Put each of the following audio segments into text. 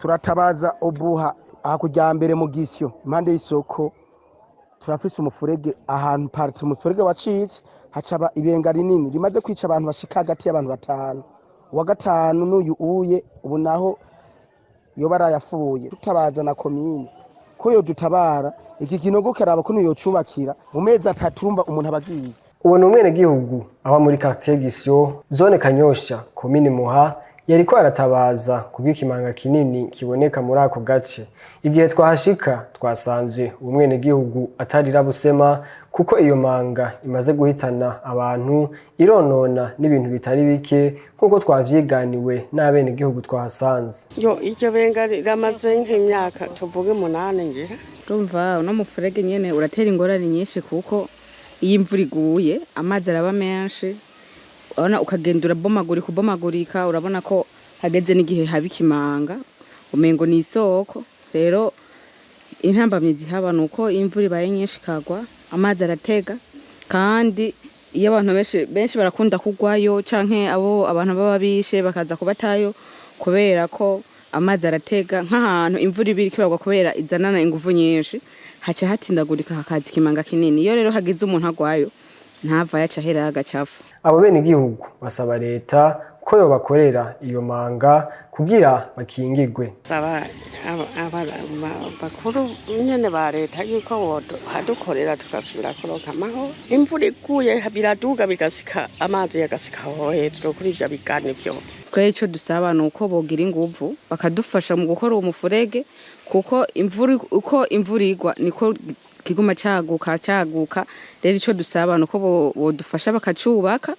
Turatabaza obuha aha kujyambere mu Gisyo impande y'isoko, turafise umufurege ahantu parti umufurege wacitse hacaba ibenga rinini rimaze kwica abantu bashika hagati y'abantu batanu. Uwa gatanu n'uyu uye ubu naho yoba arayafuye. Tutabaza na komine ko yodutabara iki kinogo karaba ko yocubakira mu mezi 3, urumva umuntu abagiye. Uwo ni umwenegihugu aba muri quartier Gisyo, zone Kanyosha, komine Muha, yariko aratabaza kubw'ikimanga kinini kiboneka muri ako gace. Igihe twahashika twasanze uwo mwenegihugu atarira busema, kuko iyo manga imaze guhitana abantu, ironona n'ibintu bitari bike, nk'uko twavyiganiwe n'abenegihugu twahasanze. Yo, iryo benga riramaze nk'imyaka tuvuge 8 ngira. Urumva uno mufurege nyene uratera ingorane nyinshi, kuko iyo imvura iguye amazi araba menshi, urabona ukagenda urabomagurika ubomagurika, urabona ko hageze n'igihe haba ikimanga umengo ni isoko. Rero intambamyi zihaba ni uko imvura ibaye nyinshi ikagwa amazi aratega, kandi iyo abantu benshi benshi barakunda kugwayo canke abo abantu baba bishe bakaza kubatayo, kubera ko amazi aratega. Nk'ahantu imvura iba iriko iragwa, kubera izanana inguvu nyinshi, haca hatindagurika hakaza ikimanga kinini. Iyo rero hagize umuntu agwayo ntavayo, aca ahera agacafu. Abo benegihugu basaba leta ko yobakorera iyo manga kugira bakingigwe. Saba bakuru nyene ba leta yuko hadukorera tugasubira kuronka amahoro. Imvura iguye biraduga bigasika, amazi yagasika aho hejuru kuri ivyo bigani vyo. Twe ico dusaba ni uko bogira inguvu bakadufasha mu gukora uwo mufurege, kuko imvura uko imvura igwa niko kiguma caguka caguka. Rero ico dusaba ni uko bodufasha bakacubaka,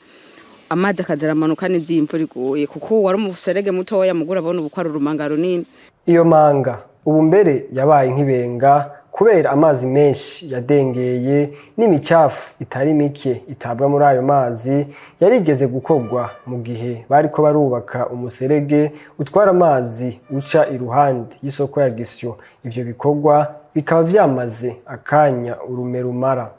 amazi akaza aramanuka neza iyo imvura iguye, kuko wari umuserege mutoya mugura abona ubu ko ari urumanga runini. Iyo manga ubu mbere yabaye nk'ibenga kubera amazi menshi yadengeye n'imicafu itari mike itabwa muri ayo mazi. Yarigeze gukorwa mu gihe bariko barubaka umuserege utwara amazi uca iruhande y'isoko ya Gisyo. Ivyo bikorwa bikaba vyamaze akanya urume rumara.